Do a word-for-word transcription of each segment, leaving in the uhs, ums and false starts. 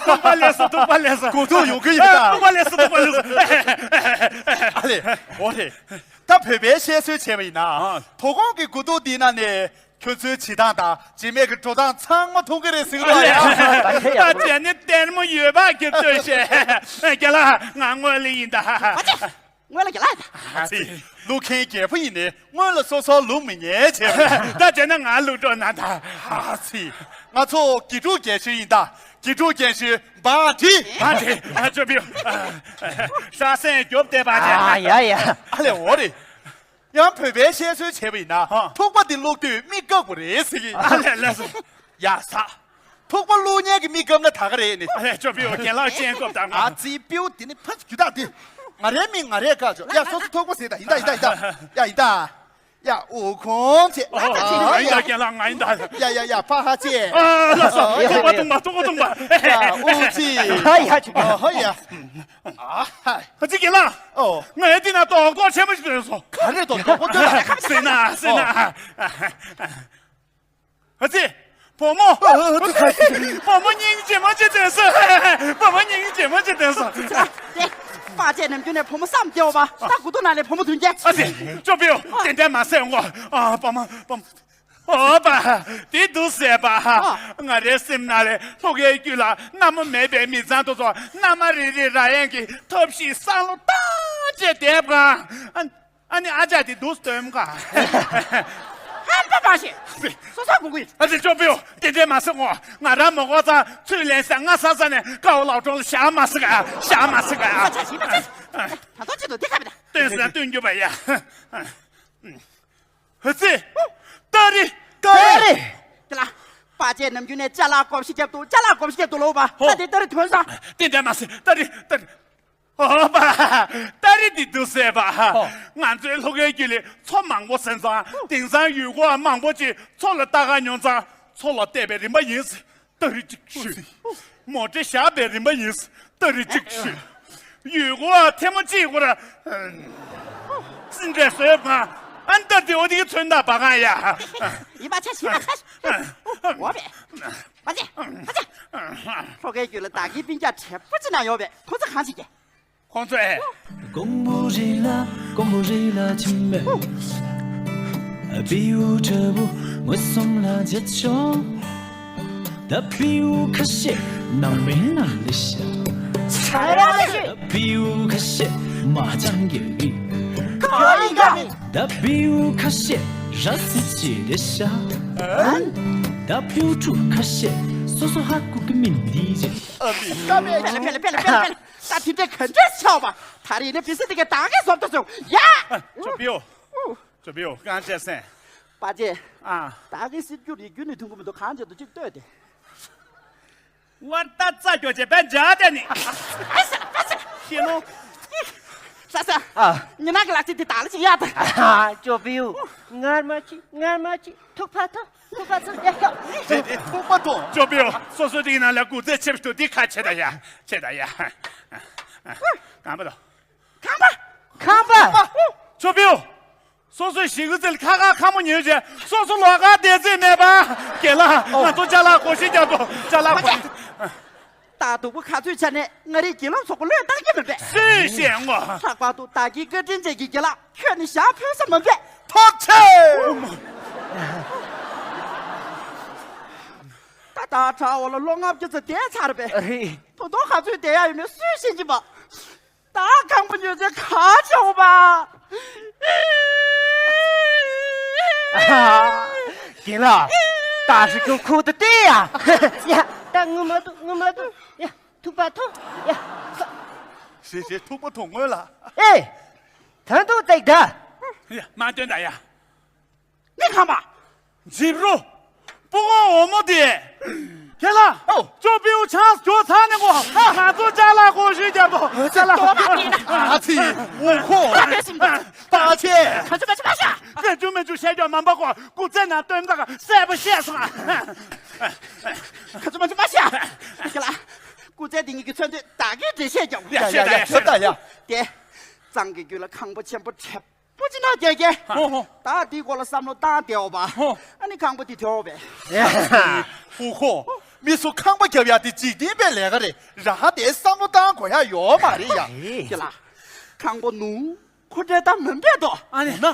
ཐུག་པ་ལས་སོ། ཐུག་པ་ལས་སོ། དགུ་ཐུག་ཡོང་གི་ཡོད་ད། ཐུག་པ་ལས་སོ། ཐུག་པ་ལས་སོ། ཨ་ལེ། འོ་རེད། ད་བོད་པའི་བཤད་སྲོལ་བྱས་པ་ཡིན་ན། ཨ། དོ་དགོང་གི་དགུ་ཐུག་འདིའི་ནང་ནས་ཁྱོད་ཚོའི་བྱེད་སྟངས་དང་བྱེད་མེད་ཀྱི་འགྲོ་སྟངས་ཚང་མ་མཐོང་གི་རེད་ཟེར་གི་འདུག་ཡ། ད་དེ་ནི་ལྟད་མོ་ཡོད་པ་གི་ལྟོས་ཤེས། རྒན་ལགས། ང་དངོས་ལ་ཡིན་ད། ཨ་ཅེ། སྔོན་ལ་རྒྱ་ལགས། ཨ་ཙི། ཀླུ་མཁན་རྒྱལ་པོ་ཡིན་ནའི་སྔོན་ལ་སོ་སོར་ལུག་མི་ཉན་བྱས་པ་རེད། ད་བྱས་ན་ང་ལུག་འགྲོ་ན་ད། ཨ་ཙི། ང་ཚོ་དགེ་ཕྲུག་རྒན་ཤོས་ཡིན་ད། དགེ་ཕྲུག་རྒན་ཤོས་འབའ་ཁྲི། འབའ་ཁྲི། ཨ་ཅོ་པིའུ། ཧྲ་སེན་རྒྱོབ་བསྡད་པ་བྱས། ཨ་ཡ་ཡ། ཨ་ལེ་འོ་རེད། ཡང་བོད་པའི་བཤད་སྲོལ་བྱས་པ་ཡིན་ན། ཧ། ཐུག་པ་འདི་བླུགས་དུས་མི་དཀར་པོ་རེད་ཟེར་གི། ཨ་ལེ་ལགས་སོ། ཡ་ས། ཐུག་པ་བླུགས་མཁན་གྱི་མི་སྐམ་ན་ད་ག་རེད་ནི། ཨ་ལས་ཅོ་པིའུ་རྒན་ལགས་སྤྱན་སྐོབས་དང་། ཨ་ཙི་པིའུ་དེ་ནི་ཕ་རྒྱུ་དག་དེ། ང་རའི་མི་ང་རས་བཀག་ཆོག་ཡ་སོ་སོ་ཐུག་པ་ཟེར་ད་ཡིན་ད་ཡིན་ད་ཡིན་ད། ཡ་ཡིན་ད། ཡ་འུ་ཁོང་ཆེ། ཨ་ང་ཡིན་ད་རྒན་ལགས་ང་ཡིན་ད། ཡ་ཡ་ཡ་ཕ་ཧ་ཆེ། ཨ་ལགས་སོ། ཐུག་པ་ཐུག་པ་ཐུག་པ་ཐུག་པ། ཡ་འུ་ཆི། ཨ་ཡ་ཆི། ཨ་ཧ་ཡ། ཨ་ཧ། ཨ་ཙི་རྒན་ལགས། ཨོ། ང་ཡ་འདི་ན་རྡོག་རྡོག་ཆེན་པོ་ཞིག་ཐོན་སོང་། ག་རེ་རྡོག་རྡོག་པོ་ཐོན་སོང་། སེ་ན་སེ་ན། ཨ་ཙི། བུ་མོ། ཨ་ཨ་ཨ་ཙི། བུ་མོ་སྙིང་རྗེ་མོ་ཅིག་ཐོན་སོང་། བུ་མོ་སྙིང་རྗེ་མོ་ཅིག་ཐོན་སོང་། དེ། པ་ཅེ་ནམ་རྒྱུན་ནས་བུ་མོ་བསམ་སྐྱོ་བ། ད་དགུ་ཐུག་ནང་ལས་བུ་མོ་ཐོན་རྒྱུ། ཨ་ཙི། ཅོ་པིའུ་དེ་འདྲ་མ་ཟེར་ངོ་། ཨ་པ་མ་པ་མ། ཨོ་པ། དེ་འདུག་ཟེར་པ། ཨ། ང་རའི་སེམས་ནང་ལས་ལྷོ་ཁའི་རྒྱུད་ལ་མནའ་མ་མེད་པའི་མི་ཚང་དེ་ཚོ་མནའ་མ་རེ་རེ་རག་ཡག་གི་ཐབས་ཤེས་བསམ་བློ་བཏང་བྱས་བསྡད་པ། ཨ་ནི་ཨ་ཅག་དེ་འདུག་སྟོན་ག་ཧམ་པ་མ་བྱེད། སོ་སོ་དགོས་ཀྱི། ཨ་ཙི་ཅོ་པིའུ་དེ་འདྲས་མ་ཟེར་ངོ་། ང་རང་མ་གོ་ཙང་ཚུར་ལན་ཟེར་ང་ས་ས་ནས་ཀའོ་ལའོ་གྲོང་ལ་བཞག་མ་ཟེར་ག་བཞག་མ་ཟེར་ག་ཨ་ཅག་ཞིག་མ་ཟེར། ད་དུང་ཅི་འདུག་དེ་ཁ་མི་ད། སྟོན་ཟེར་ན་སྟོན་རྒྱུ་པ་ཡ། ཧ་ཙི། ཏ་རི། ཏ་རི། དེ་ལ། པ་ཅེ་ནམ་རྒྱུན་ནས་ཅ་ལག་གོམས་གཤིས་རྒྱབ་འདུག་ཅ་ལག་གོམས་གཤིས་རྒྱབ་འདུག་ལོ་པ། ཧོ། ད་དེ་ཏ་རི་ཐོན་སོང་། དེ་འདྲ་མ་ཟེར། ཏ་རི་ཏ་རི། ཧོ་པ། ཏ་རི་འདི་འདུག་ཟེར་པ། ཧོ། ང་ཚོའི་ལྷོ་ཁའི་རྒྱུད་ལ་མཚོ་མང་པོ་ཟིན་སོང་། དེང་སང་ཡུལ་སྐོར་བ་མང་པོ་ཅིག་མཚོ་ལ་ལྟ་ག་ཡོང་ཙང་མཚོ་ལ་བལྟས་པའི་རིམ་པ་ཡིན། ཏ་རི་གཅིག་ཞུས། མོ་ཊ་བཞག་པའི་རིམ་པ་ཡིན། ཏ་རི་གཅིག་ཞུས། ཡུལ་སྐོར་བ་ཐེངས་མ་གཅིག་སྐོར། སྲིན་བལ་བཟོས་མ། ཨན་ཏ་དེ་འོ་དེ་གི་ཚོན་མདངས་འབར་གང་ཡ། ཡིན་པ་ཆ་ཞིག་ལ་ཁ་ཤས། འོ་བས། པ་ཅེ། པ་ཅེ། ལྷོ་ཁའི་རྒྱུད་ལ་བདག་གི་སྤུན་ཀྱག་དྲེད་པོ་ཅིག་ན་ཡོད་པས་ཁོང་ཚོ་གང་བྱེད་ཀྱི། ཁོང་ཚོས། ཀོང་པོ་རི་ལ་ཀོང་པོ་རི་ལ་ཕྱིན་མས། བེའུ་ཁྲ་བོ་ངོས་སོང་ལ་བྱེད་ཆོག་ད་བེའུ་ཁ་ཤས་ནང་མའི་ནང་ལ་ཤ། ཆ་ར་ཤི། བེའུ་ཁ་ཤས་མ་ཅང་གི་རི། ཁོ་ཡིན་ག་མི། ད་བེའུ་ཁ་ཤས་ར་སི་ཅི་རེ་ཤ། ད་བེའུ་ཕྲུག་ཁ་ཤས་སོ་སོ་ཧ་གོ་གི་མིན་འདི་རེད། ཨ་མི་ཀ་མེད། ཕེ་ལེ་ཕེ་ལེ་ཕེ་ལེ་ཕེ་ལེ་ཕེ་ལེ། ད་དེ་འདྲའི་ག་འདྲས་ཆགས་པ། ད་རེས་ནི་བི་སི་དེ་གའི་བདག་གིས་བཟོ་ཐུབ་སོང་ཡ། ཅོ་པིའུ། ཅོ་པིའུ་རྐང་རྗེས་སེང་། པ་ཅེ། ཨ། བདག་གིས་སྲིད་རྒྱུ་རིག་རྒྱུ་ནི་མཐུན་གི་མི་འདུག་གང་བྱེད་དུ་གཅིག་ལྟོས་ཏེ། ཝར་ད་རྩ་རྒྱོ་ཅེ་པན་ཇ་ཏེ་ནི། ཤེས་ནོ། ས་ས། ཨ། ཉི་མ་གི་ལག་རྩིས་དེ་དག་ལ་ཅིག་ཡ་ད། ཅོ་པིའུ། ངར་མ་ཅི་ངར་མ་ཅི་ཐུག་པ་ཐུག་ཐུག་པ་ཐུག་ཡ་ཤོག་དེ་དེ་ཐུག་པ་ཐུག་ཅོ་པིའུ་སོ་སོ་དེའི་ནང་ལ་སྐུ་ཚེ་ཆེ་ཤོས་དེ་ཁ་ཆེ་ད་ཡ་ཆེ་ད་ཡ། གང་པ་དོ། ཁང་པ། ཁང་པ། ཅོ་པིའུ། སོ་སོའི་ཞིག་གི་ཚིལ་ཁ་ཁ་ཁ་མོ་ཉོས་རྗེས་སོ་སོ་ལོགས་ཀ་བསྡད་རྩིས་མེད་པ། རྒན་ལགས་ང་ཚོ་ཅ་ལག་བགོ་བཤའ་རྒྱབ་དོ་ཅ་ལག་བགོ་བཤའ། ད་སྡུག་པོ་ག་ཚོད་ཆ་ནས་ང་རའི་དགེ་སློབ་ཚོགས་པ་བློས་བཏང་གི་མིན་པས། སུས་ཤེས་ངོ་། ལྷག་པར་དུ་བདག་གི་བཀའ་དྲིན་ཅན་གྱི་རྒན་ལགས་ཁྱོད་ནི་ཞག་ཕོད་ས་མ་འབད། ཐོབ་ཆེ། ད་ད་དྲ་བ་ལ་ལོ་ལྔ་བཅུ་ཙམ་བསྡད་ཚར་རེད་པས། ད་དུང་ག་ཚོད་བསྡད་ཡ་ཡོད་མེད་སུས་ཤེས་ཀྱི་པ། ད་ཁང་པ་ཉོས་ཚེ་ག་བྱེད་འོ་པ། རྒན་ལགས། ད་ཧྲི་ཁྱོད་ཁུག་ཏུ་བལྟས་ཡ། ཡ། ད་ངུ་མ་འདུག་ངུ་མ་འདུག་ཡ། ཐུག་པ་ཐུག་ཡ། ཞེས་ཞེས་ཐུག་པ་ཐུག་སྔོན་ལ། ཨེ། ད་འདུག་སྟེགས་ད། ཡ་མ་སྟོན་ད་ཡ། ནི་ཁམས་པ། འཇིབ་རུ། སྤུ་གོ་འོ་མོ་དེ། ཁྱེད་ལ། ཨོ། ཅོ་པིའུ་ཆང་སྐྱོ་ཚ་ནས་གོ། ང་ཚོ་ཅ་ལག་བགོ་བཤའ་རྒྱབ་དོ། ཅ་ལག་བགོ་བཤའ། ཨ་ཙི། འུ་ཁོ། ད་ཆེ། ཁ་ཆུ་མ་ཆུ་མ་ཤ། ཁ་ཆུ་མ་ཆུ་བཤད་རྒྱུ་མ་འབའ་གོ། སྐུ་ཚེ་ན་སྟོན་ཟླ་ག་གསལ་པོ་བཤད་སོང་། ཁ་ཆུ་མ་ཆུ་མ་ཤ། ཁྱེད་ལ། སྐུ་ཚེ་འདི་ཉིད་ཀྱི་ཚོན་དུས་ད་གིན་འགྲེལ་བཤད་རྒྱབ། ཡ་ཡ་ཡ་ཡ་ད་ཡ། དེ། གཙང་གི་རྒྱུད་ལ་ཁང་པ་ཆེན་པོ་གྲབས། པོ་ཅི་ན་རྒྱལ་རྒྱལ། ཧོ་ཧོ། ད་འདི་སྐོར་ལ་བསམ་བློ་བཏང་བསྡད་འོ་པ། ཧོ། ཨ་ནི་ཁང་པ་འདི་དེ་འོ་པས། ཧུ་ཧོ། མི་སུ་ཁང་པ་རྒྱབ་ཡ་དེ་འཇིག་རྟེན་པའི་ལས་ཀ་རེད། རང་དེ་བསམ་བློ་བཏང་དགོས་ཡ་ཡོད་མ་རེད་ཡ། རེད། ཁྱེད་ལ། ཁང་པ་ནུ། ཁོ་འདྲ་ད་མི་འབད་དོ། ཨ་ནི་ན།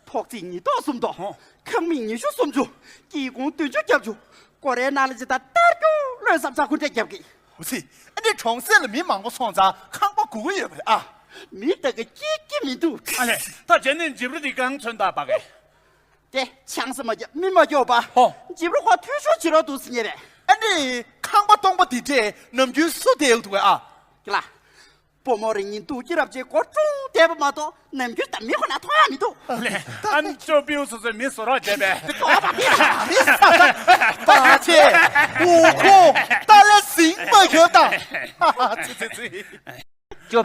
ཐོག་བརྩེགས་ཉིས་སྟོང་གསུམ་དོ། ཧོ། ཁང་མིག་ཉི་ཤུ་སུམ་ཅུ། སྐྱིད་ཁུང་བདུན་ཅུ་བརྒྱད་ཅུ། སྒོ་རའི་ནང་ལ་ཇི་ལྟར་སྟར་རྒྱུ་ལོས་བསམ་ཚ་ཁོ་འདྲས་རྒྱབ་གི། འོ་ཙི། ཨ་ནི་གྲོང་གསེབ་ལ་མི་མང་པོ་སོང་ཙང་ཁང་པ་དགོས་ཀྱི་ཡོད་པ་རེད་ཨ། མི་དག་གི་སྐྱིད་ཀྱི་མི་འདུག་ཨ་ལས། ད་བྱས་ནས་འཇིབ་རུ་འདི་གང་ཚོན་ད་པ་གི། དེ་ཆང་ས་མ་རྒྱབ་མི་མ་རྒྱོབ་པ། ཧོ། འཇིབ་རུ་ཁོ་འཐུས་ཤོར་བྱེད་རོགས་འདུག་ཟེར་ཉེ་རེད། ཨ་ནི་ཁང་པ་སྟོང་པ་འདི་འདྲས་ནམ་རྒྱུན་སུ་བསྡད་ཡོད་འདུག་གས་ཨ། ཀི་ལ། བུ་མོ་རེ་གཉིས་འདུག་ཅི་རབ་ཅེ་སྒོ་ཀྲུང་བསྡད་པ་མ་གཏོགས་ནམ་རྒྱུན་ད་མི་ཁོ་ན་མཐོང་ཡ་མི་འདུག་ཨ་ནི་ཅོ་པིའུ་སོ་སོའི་མི་བཟོ་རོགས་བྱས་པས། ཨོ་བ་དེ་ར་མི་ས་ད་པ་ཆེ། འུ་ཁོ་ཏ་ལ་ཟིང་མ་ཡོད་ད། ཙི་ཙི་ཙི།